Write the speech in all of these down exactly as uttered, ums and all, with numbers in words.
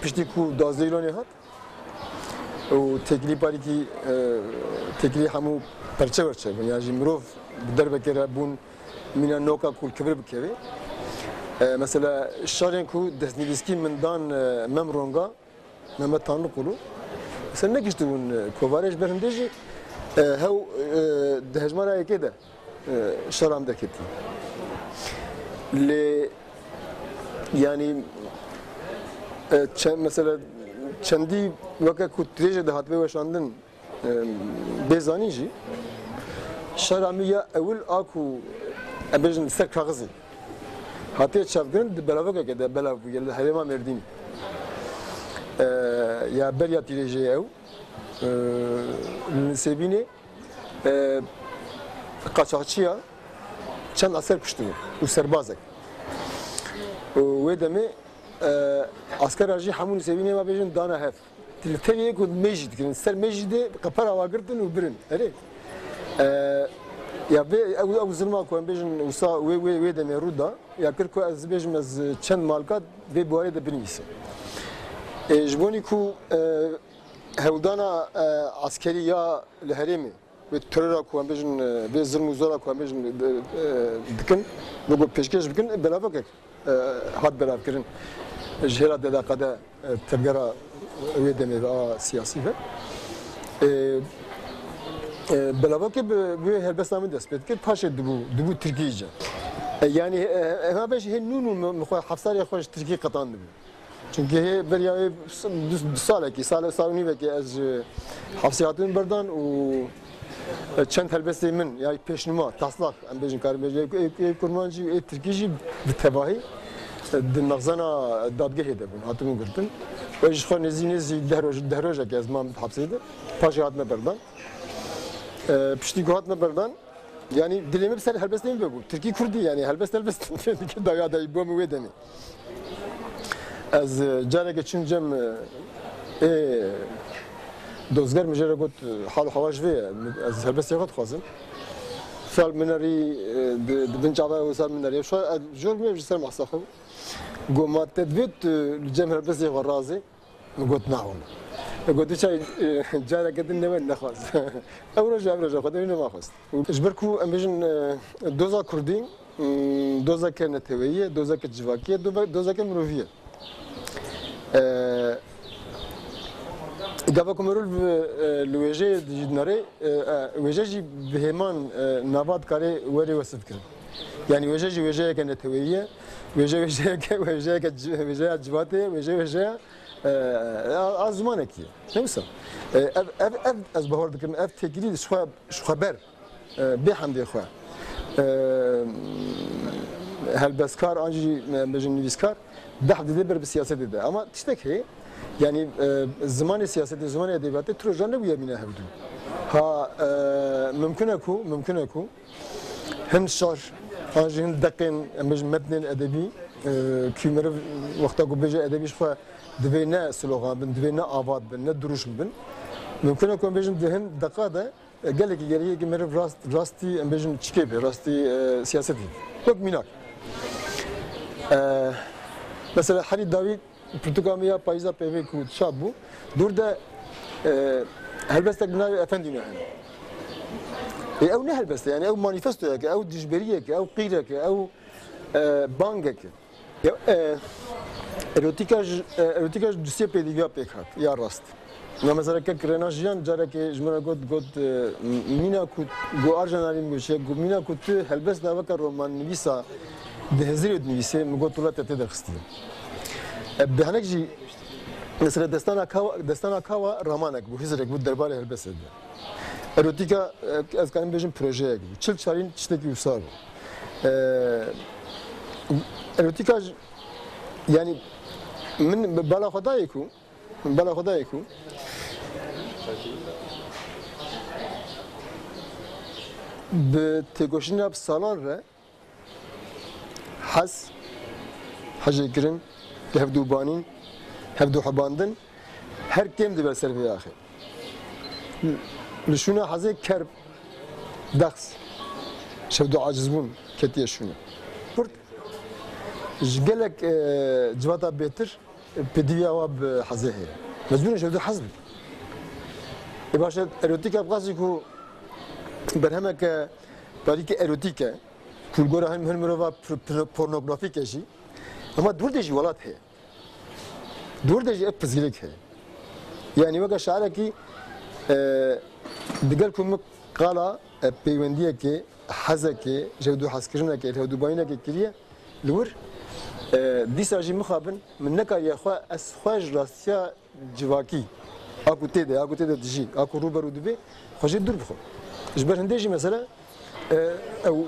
Piştî ku duwazdeh Îlonê hat û têkilî parîkî, e, têkilî hemû perçe werçe bûn. Yan jî mirov bi derbekê re bûn, mîna noka ku li kibir bikevê. E, mesela şerên ku destnivîskî min dan, e, Mem Ronga, Mehmet Tanrıkulu, mesela negiştibûn, e, kovarê ji ber hindê jî, e, hew, e, di hejmara yekê de e, şer am derketî. Lê, yanî, e, çend, mesela, çendî weke ku dirêje de hatibê weşandin, e, bê zanîn jî, şera min ya ewil a ku, em bêjin, li ser kaxizê hatiye çavkirin, di belavokeke de belav bûye li herêma Mêrdînê. E, ya beriya tîrêjê ew, e, li Nisêbînê, e, qaçaxçiya çend esker kuştibû û serbazek. Û wê demê, e, askera jî hemû Nisêbînê me bêjin dana hev. Li tenê ku mêjî dikirin, ser mêjî de qepera wa girtin û birin. Erê. E, ya vê, ew, ew zilma ku em bêjin wisa wê, wê, wê demê rû da, ya kir ku ez bêjim ez çend malka vê biwarê de binivîsim. E, ji bonî ku, e, hewldana, e, eskerî ya li herêmê, wê terora ku em bêjin, e, vê zilm û zora ku em bêjin, e, e, dikin, wê ku pêşkêş bikin, belavokek, e, hat belavkirin. Ji hêla D D K D, e, tevgera wê demê ve a siyasî ve. E, e, belavokê bi, bi wê helbesta min dest pê dikir, paşê dibû, dibû tirkî jî. E, yanî, e, ema beş hê nû nû min xwe hefsarê xwe ji tirkî qetandibû. Çimkî hê beriya wê du, du salekî, sal, sal û nîvekê ez ji hefsê hatibûm berdan û çend helbestê min, ya pêşnûma, taslak, em bêjin, karin bêjin, ê, ê, ê kurmancî û ê tirkî jî bi tevahî di mexzena dadgehê de bûn, hatibûn girtin. Wê ji xwe nêzî, nêzî deh roj, deh rojekê ez mam di hepsê de. Paşê hatime berdan. E, piştî ku hatime berdan, Yanî dilê min bi ser helbestê min vebû. Tirkî kurdî, yanî helbest helbest dike, dawiya dayî bû min wê demê. Ez, e, careke çûm cem, e, ê dozger, min jê re got, e, hal û hewa ji vê ye. Ez helbestê xwe dixwazim. Sal min nerî, e, di, di bin çava wisa min nerî. Şu an ez jor bûm ji ser masa xwe. Got, ma te divê tu li cem helbestê xwe razê. Min got, na wele. Min got, tu çay, e, careke din newên nexwaz. Ew roja, ev roja xwe de wî nema xwest. Ji ber ku em bêjin, e, doza kurdî, mm, dozeke neteweyî ye, dozeke civakî ye, dove-, dozeke mirovî ye. E, gava ku mirov, e, li wêjeyê dinere, e, e, wêje jî bi hêman, e, nava dikare were wesifkirin. Yanî wêje jî wêjeyeke neteweyî ye, wêje wêjeyeke, wêjeyeke ci-, wêjeya civatê ye, wêje wêjeya E, a, a zimanekî ye. Ne wisa? E, ev, ev, ev ez bawer dikim, ev têkilî ji xwe, ji xwe ber, e, bê hemdê xwe, e, helbestkar an jî, e, bêjin nivîskar, deh dide ber bi siyasetê de. Ama tiştek heye, yanî, e, zimanê siyasetê, zimanê edebiyatê tu rojan nebûye mîna hevdû. Ha, e, mimkun e ku, mimkun e ku, Hin şar, an jî hin deqên, em bêjin metnên edebî, e, ku meriv wexta ku bêje edebî ji xwe divê ne slogan bin, divê ne avat bin, ne dirûşm bin. Mimkun e ku em bêjin di hin deqa de, e, gelekî gelekî meriv rast, rastî, em bêjin çikê bê, rastî, e, siyasetî. Wek mînak. E, mesela herî dawî Pirtûka min ya payîza peyvê ku çap bû, dûr de, e, helbestek bi navê Efendî ne hene. Ê, ew ne helbest e, yani ew manîfestoyek e, ew dijberiyek e, ew qîrek e, ew, e, bangek e. Ya, e, erotîka ji, e, erotîka ji dusiyê pêdiviya pêk hat, ya rast. Ya mesela kek Rêna Jiyan carekê ji min re got, got, e, mîna ku, got, Arjen Alî min got, got, mîna ku tu helbest naveke romannivîsa di hizirê dinivîsê, min got, wela te tê derxistiye. E, bi hinek jî, mesela destana Kawa, destana Kawa ramanek bû, hizirek bû derbarê helbestê de. Erotîka, e, ez karim bêjim projeyek bû. Çil çarîn tiştekî wisa bû. E, erotîka ji, yani min bala xwe dayê ku, Bela Xwedayê ku bi têkoşîna bi salan re hez, hejêkirin, bi hevdû banîn, hevdû hebandin, her kêm dibe ser vê axê. Li şûna hezê kerb, dexs, şevdû acizbûn ketiye şûna. Kurd ji gelek, e, civata bêtir Pêdiviya wa bi hezê heye. Mecbûr in ji hevdû hez bikin. Ê baş e, erotîk e, bi qasî ku berhemeke parîkî erotîk e, ku li gora hin, hin mirova pr-, pr-, pornografîk e jî. Ema di wir de jî welat heye. Di wir de jî ev pirsgirêk heye. Yanî weke şarekî, e, digel ku min qala, e, peywendiyekê, hezekê, ji hevdû hezkirinekê, hevdûbayînekê kiriye, li wir, e, dîsa jî mixabin, min nekariye xwe, ez xwe ji rastiya civakî, a ku tê de, a ku tê de dijî, a ku rû ber rû dibê, xwe jê dûr bixwe. Ji ber hindê jî mesela, e, ew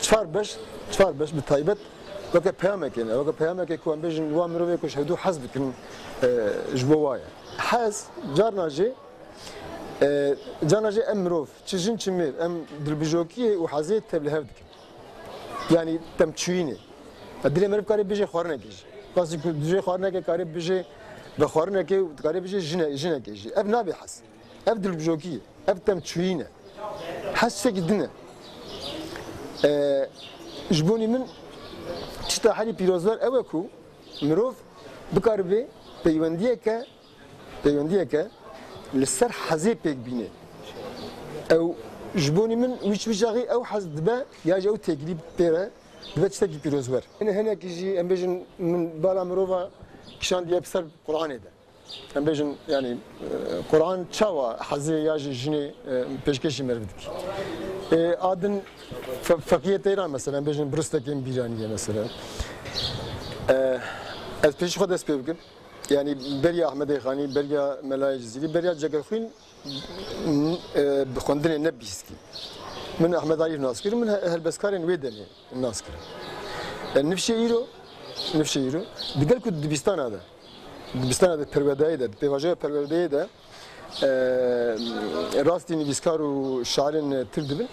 çar beş, çar beş bi taybet weke peyamekê ne, weke peyamekê ku em bêjin wa mirovê ku ji hevdû hez bikin, e, ji bo wa ye. Hez, carna jê, e, carna jê em mirov, çi jin çi mêr, em dilbijokiyê û hezê tev li hev dikin. Yanî temçûyînê. Ya dilê meriv karê bêje xwarinekê jî. Qasî ku dijê xwarinekê karê bêje vexwarinekê û karê bêje jine-, jinekê jî. Ev nabe hez. Ev dilbijokî ye. Ev temçûyîn e. Hez tiştekî din e. Ee, ji bonî min tişta herî pîrozber ew e ku mirov bikaribe peywendiyeke peywendiyeke li ser hezê pêk bîne. Ew ji bonî min wî wî çaxî ew hez dibe ya jî ew têkilî pê re dibe tiştekî pîrozwer. Hin-, hinekî jî em bêjin min bala mirova kişandiye bi ser Quranê de. Em bêjin, yanî, e, Quran çawa hezê ya jî jinê, e, pêşkêşî meriv dike. E, a din fe-, feqiyê Teyran mesela, em bêjin biristekên bîranî ye mesela. E, ez pêşî xwe dest pê bikim. Yanî beriya Ehmedê Xanî, beriya Melayê Cizîrî, beriya Cegerxwîn, e, bi xwendinê ne bîskî. Min Ehmed Arîf nas kir, min he-, helbestkarên wê demê nas kirin. E, nifşê îro, nifşê îro, digel ku dibistana de, dibistana de perwerdeyê de, di pêvajoya perwerdeyê de, e, rastî nivîskar û şairên tirk dibin.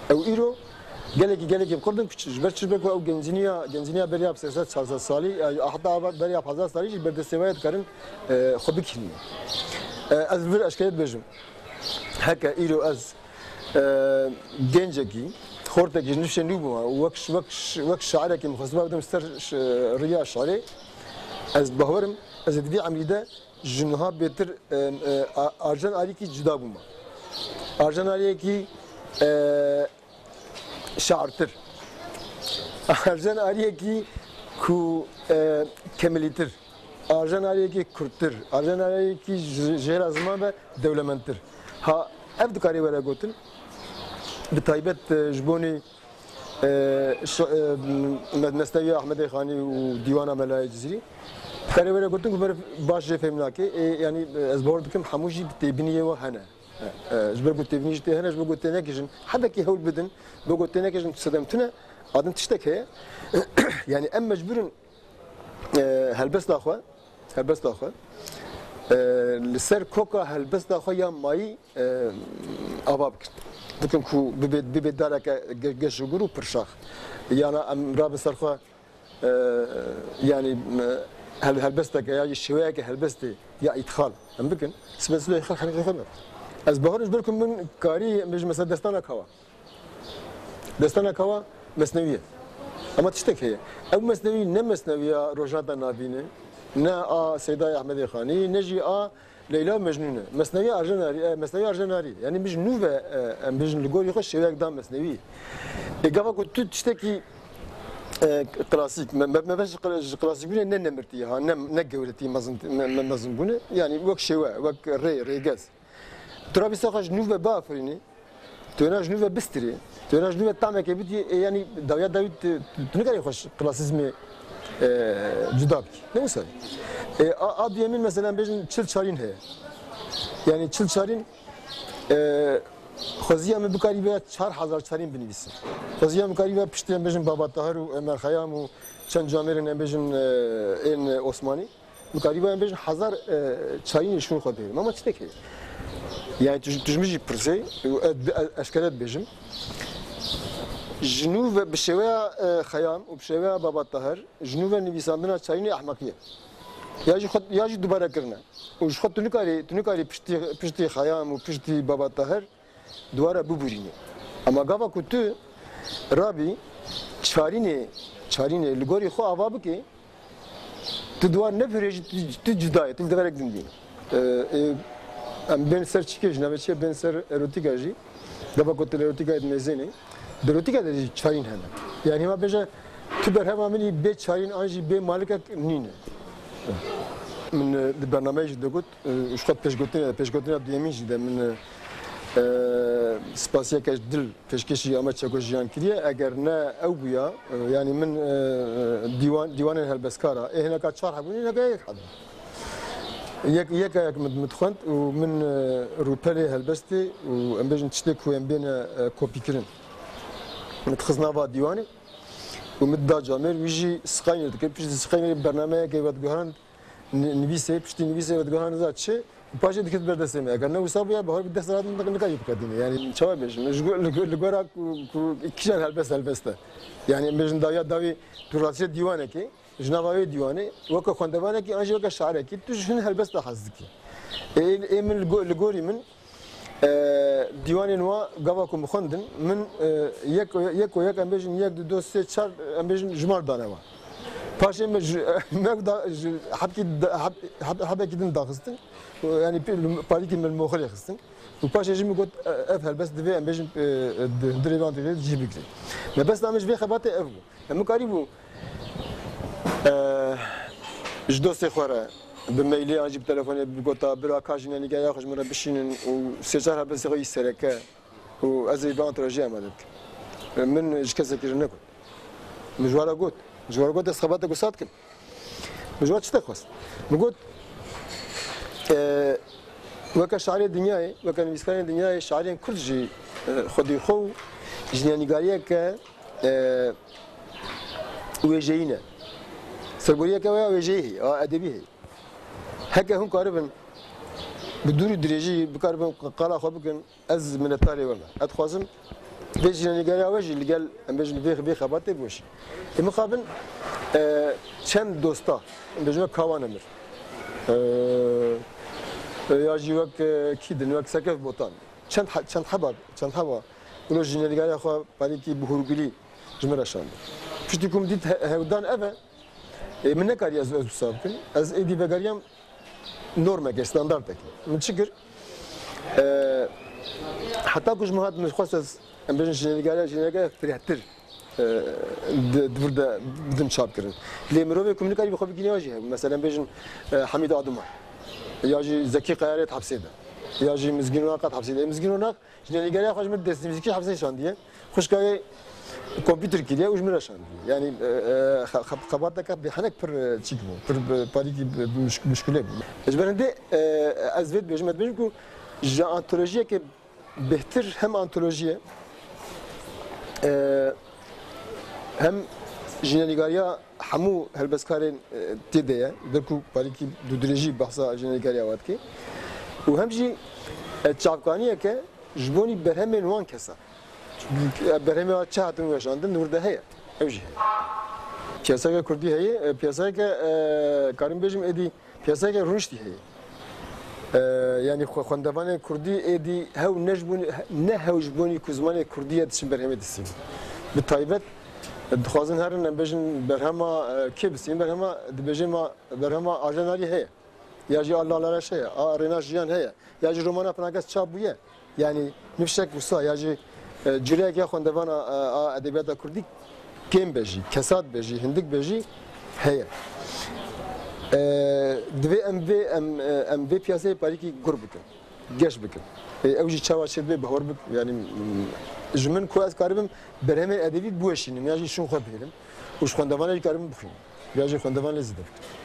Ew îro gelekî, gelekî bi qurt in, ji ber çi, ji ber ku ew genciniya, genciniya beriya bi sê sed çar sed salî, e, heta ava beriya bi hezar salî jî berdestê we ye dikarin, e, xwe bikînin. E, ez li vir eşkere dibêjim. Heke îro ez, e, gencekî, xortekî ji nifşê nû bûma û wek, wek, wek şairekî min xwestiba bidim ser ş-, riya şerê, ez bawer im, ez ê di vî emrî de ji niha bêtir, e, e, A-, Arjen Arîkî cuda bûma. Arjen Arîkî, e, şairtir. Arjen Arîkî ku, e, kemilîtir. Arjen Arîkî kurttir. Arjen Arîkî ji, ji hêla ziman ve dewlemendtir. Ha, ev dikare were gotin. Bi taybet, e, ji bonî e, şi-, e, me-, Mesneviya Ehmedê Xanî û Dîwana Melayê Cizîrî. Dikare were gotin ku meriv baş jê fêm nake. Ê, yanî, e, ez bawer dikim hemû jî bi têbîniyê we hene. E, e, ji ber ku têbînî jî tê hene, ji ber ku tênekijin, hebekî hewl bidin, ji ber ku tênekijin sedem tune, a din tiştek heye. Yanî em mecbûr in, e, helbesta xwe, helbesta xwe, e, li ser koka helbesta xwe ya mayî, e, ava bikin. Bikin ku bibe, bibe dareke ge-, geş û gur û pirşax. Yana em rabin ser xwe, e, yanî, e, hel-, helbesteke ya jî şêweyeke helbestê ya îtxal em bikin. Sibe sibe xwe xelkê xwe ne. Ez bawerim ji ber ku min karî, em bêjin mesela destana kawa. Destana kawa mesnewî ye. Ama tiştek heye. Ew mesnewî ne mesnewiya Rojhilata Navîn e, ne a Seydayê Ehmedê Xanî, ne jî a Leyla û Mecnûn e. Mesnewî Arjen Arî, e, mesnewî Arjen Arî. Yanî min ji nû ve, e, em bêjin li gorî xwe şêweyek da mesnewî. Ê gava ku tu tiştekî, e, klasîk, me, me, me ji kla-, ji klasîkbûnê ne nemirtî ha, ne, ne gewretî mezin, me, me, mezin bûne. Yanî wek şêwe, wek rê, rêgez. Tu rabî ser xwe ji nû ve biafirînî, tu wêna ji nû ve bistirî, tu wêna ji nû ve tamekê bidî, ê, yanî dawiya dawî tu, tu, tu nikarî xwe ji klasîzmê, e, cuda bikî. Ne wisa ye. E, a, a duyemîn mesela em bêjin çil çarîn heye. Yanî çil çarîn, e, xweziya min bikarî vêya çar hezar çarîn binivîsim. Xweziya min bikarî vêya piştî em bêjin Baba Tahir û Emer Xeyam û çend camêrên em bêjin, e, ên Osmanî. Bi karî em bêjin hezar, e, çayînê şûn xwe bihêlim. Ama çi dike? Yani tu, tu ji min jî pirsê, û ez, ez, eşkere dibêjim. Ji nû ve bi şêweya, e, Xeyam û bi şêweya Baba Tahir, ji nû ve nivîsandina çayînê ehmeqî ye. Ya jî xwe, ya jî dubare kirine. Û ji xwe tu nikarî, tu nikarî piştî, piştî Xeyam û piştî Baba Tahir dubare bibûrînî. Ama gava ku tu rabî çarînê, çarînê li gorî xwe ava bikî, Tu di wan ne pêrê jî tu, tu cuda yî, tu li deverek din dî. E, e, em bên ser çikê jî, navê çi ye, bên ser erotîka jî. Gava ku tu li erotîkayê dimêzênê. Di erotîka de jî çarîn hene. Yanî hema bêje, tu berhema min î bê çarîn an jî bê malikek nîne. Min, e, di bernameyê jî de got, e, ji xwe pêşgotinê de, pêşgotina duyemîn jî de min, e, e, spasiyeke ji dil pêşkêşî Amed Çeko Jiyan kiriye. Eger ne ew bûya, e, yanî min, e, e, dîwan, dîwanên helbestkara, ê hineka çar hebûn, hineka yek hebû. Yek, yeka yek min, min dixwend û min, e, rûpelê helbestê û em bêjin tiştê ku em bêne, e, kopîkirin. Min dixist nava dîwanê û min dida camêr, wî jî siqayînê dikir. Piştî siqayînê bernameyekê vediguherand, ni-, nivîsê, piştî nivîsê vediguherand niza çi, paşê dikit ber destê me. Eger ne wisa bûya, bi hor bi dest rahat nik-, nikarî biqedîne. Yanî çawa bêjim? Ji go-, li go-, li gora ku, ku kîjan helbest helbest e. Yanî em bêjin dawiya dawî tu rastî dîwanekê, ji nava wê dîwanê, weke xwendevanekî an jî weke şairekî, tu ji hin helbesta hez dikî. Ê, ê min li go-, li gorî min, e, dîwanên wa gava ku min xwendin, min, e, yek, yek û yek, em bêjin yek, du, du, sê, çar, em bêjin jimar dane wa. Paşê me ji, me da, ji hebkî da, heb-, heb-, hebekî din daxistin. Yanî pê-, parîkî min li moxilê xistin. Û paşê jî min got, e, ev helbest divê em bêjin, e, e, di hundirê van têdê cih bigirê. Mebesta min ji vê xebatê ev bû. Em min karîbû, e, ji dostê xwe re bi mailê an jî bi telefonê bigota, bira ka jî nîgeriya xwe ji min re bişînin û sê çar helbestê xwe yî sereke û ez ê bi antolojiyê amade bikim. E, min ji kesekî re negot. Min ji we re got. Ji we re got ez xebateke wisa dikim. Min ji we çi te xwest? Min got, e, weke şairê dinyayê, weke nivîskarên dinyayê, şairên kurd jî, e, xwedî xwe û ji nîgariyeke, e, wêjeyî ne. Sergoriyeke wê ya wêjeyî heye, a edebî heye. Heke hûn karibin bi dûr û dirêjî bikaribin qala xwe bikin, ez minetdarê we me. Ez dixwazim vê jînenîgeriya we jî li gel, em bêjin, vê, vê xebatê biweşî. Ê mixabin, e, çend dosta, em bêjin wek Kawan Emir. E, e, ya jî wek, e, kî din, wek Sekef Botan. Çend he-, çend heba, çend heba. Wilo jînenîgeriya xwe parîkî bi hûrgulî ji min re şand. Piştî ku min dît he-, hewdan ev e, Ê, min nekarî ez, ez wisa bikim. Ez êdî vegeriyam normekê, standartekê. Min çi kir? Ee, heta ku ji min hat, min xwest ez, em bêjin, jînenîgariya, jînenîgariya firehtir, ee, di, di vir de bidin çapkirin. Lê mirovê ku min nikarî bi xwe bigîne ya jî hebû. Mesela em bêjin, ee, Hamîd Aduman. Ya jî Zekî Kayarê di hepsê de. Ya jî Mizgîn Onak di hepsê de. Mizgîn Onak Jînenîgeriya xwe ji min destnivîskî hepsê şandiye. Xwişka wê kompîter kiriye û ji min re şandiye. Yanî, e, e, xe-, xe-, xebateke bêhenek pir, e, çîk bû. Pir, e, parîkî bi, bi muşk-, muşkile bû. Ji ber hindê, e, ez vê dibêjim, ez dibêjim ku ji antolojiyeke bêhtir hem antolojî ye, e, hem jînenîgariya hemû helbestkarên, e, tê de ye. Derku parîkî dûdirêjî behsa jînenîgariya wa dike. Û hem jî, e, çavkaniyeke ji bonî berhemên wan kesa. Çünkü, e, berhemê wan çi hatin weşandin, li wir de heye. Ew jî heye. Piyasayeke kurdî heye, e, piyasayeke, e, karim bêjim êdî, piyasayeke rûniştî heye. E, yanî xwe-, xwendevanên kurdî êdî hew ne ji bonî, ne hew ji bonî ku zimanê kurdî ye diçin berhemê distînin. Bi taybet, e, dixwazin herin em bêjin berhema, e, kê bistînin, berhema dibêjê ma, berhema Arjen Alî heye. Ya jî a Lalereş heye, a Rêna Jiyan heye, ya jî romana Pinages çap bûye. Yanî nifşek wisa ya jî, e, cureyek ya xwendevana, e, a edebiyata kurdî kêm be jî, kesat be jî, hindik be jî heye. E, divê em vê, em, e, em vê piyaseyê parîkî gur bikin, geş bikin. E, ew jî çawa çêdibe, bi hor bik, yanî, m-, ji min ku ez karibim berhemê edebî biweşînim, ya jî şûn xwe bihêlim û ji xwendevanê jî karibim bixwînim. Ya jî xwendevan lê zêde bikin.